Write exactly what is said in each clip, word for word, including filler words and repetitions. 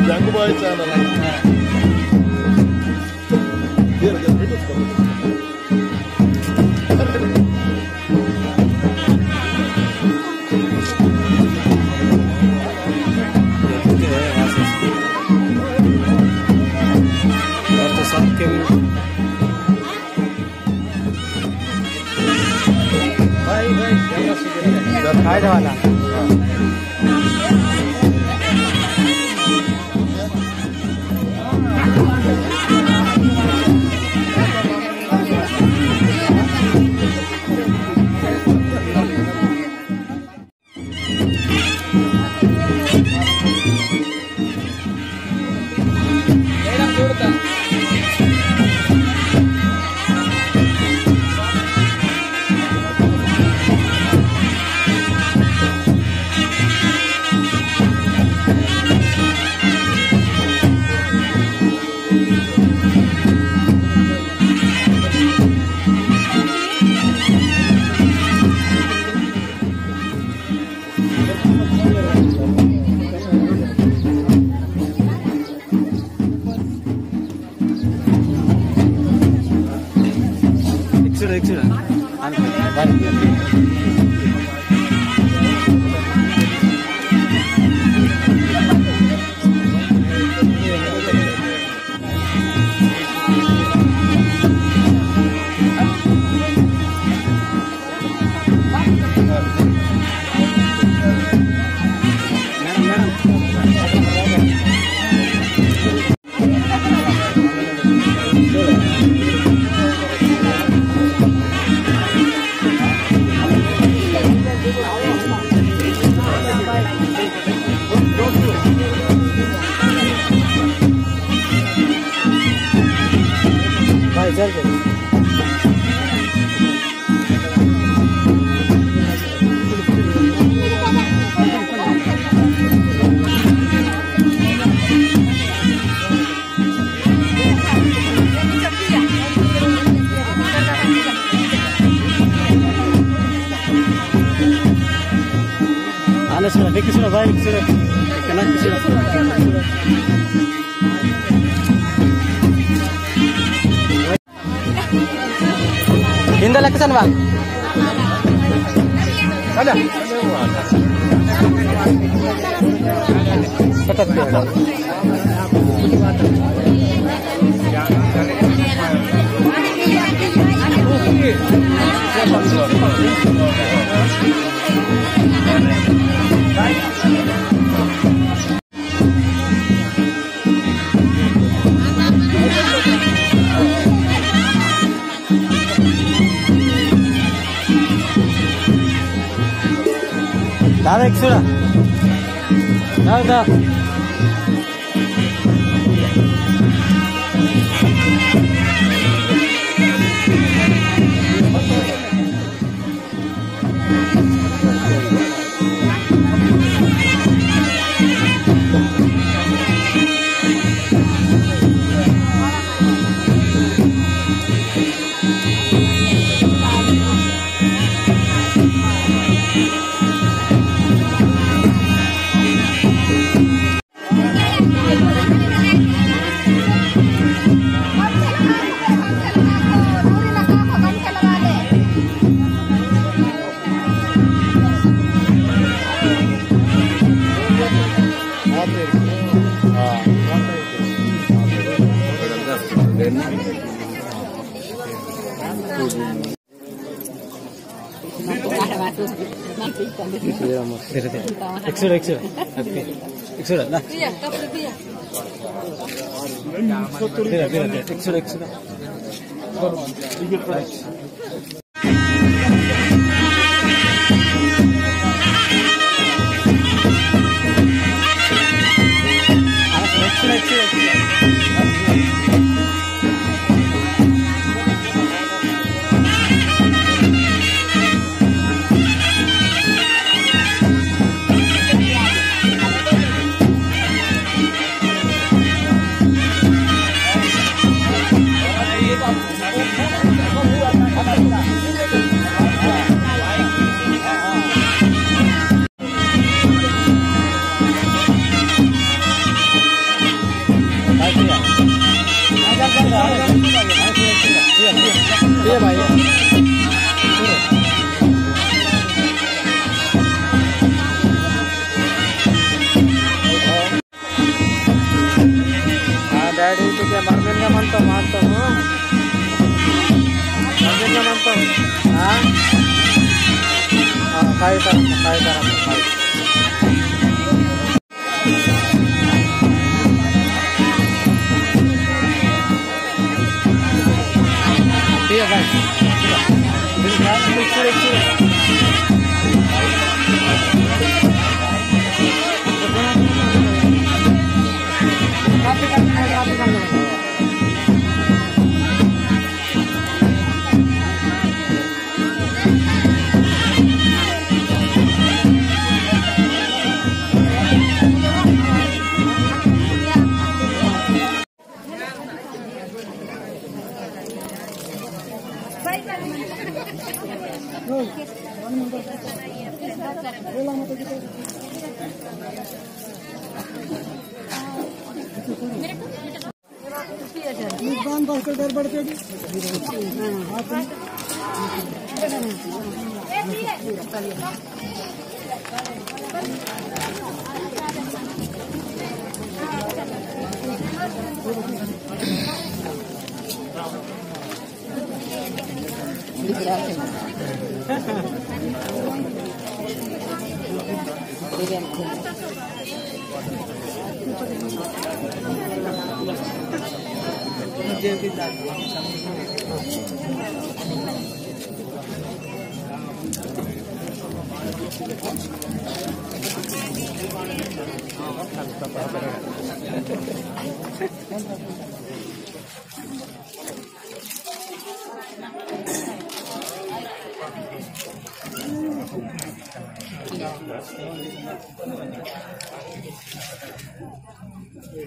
जंगू भाई channel। आने सुना, देख सुना भाई, सुना। कना सुना। इंदा लक्षण वाल। दादा, एक सुरा। दादा। एक सौ, एक सौ। एक सौ ना। तेरा, तेरा, तेरा। एक सौ, एक सौ। ये भाई। हाँ, डैडी, तो क्या मरमेन का मन तो मानता हूँ। मरमेन का मन तो, हाँ? हाँ, खाई कर, खाई कर, खाई। ठीक है, भाई।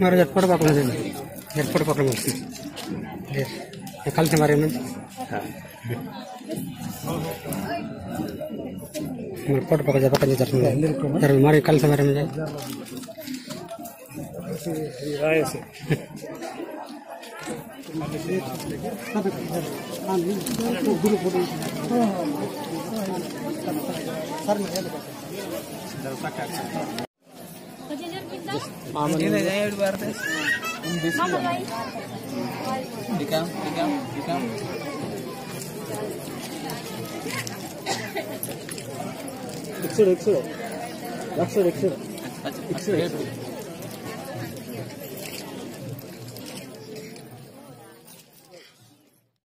मारो झटपट पकड़ दे, झटपट पकड़ दे। ये, ये कल से मारे में। हाँ। झटपट पकड़ जा, पकड़ जा, झटपट। झटपट मारे, कल से मारे में जाए। एकसठ, एकसठ, एकसठ, एकसठ।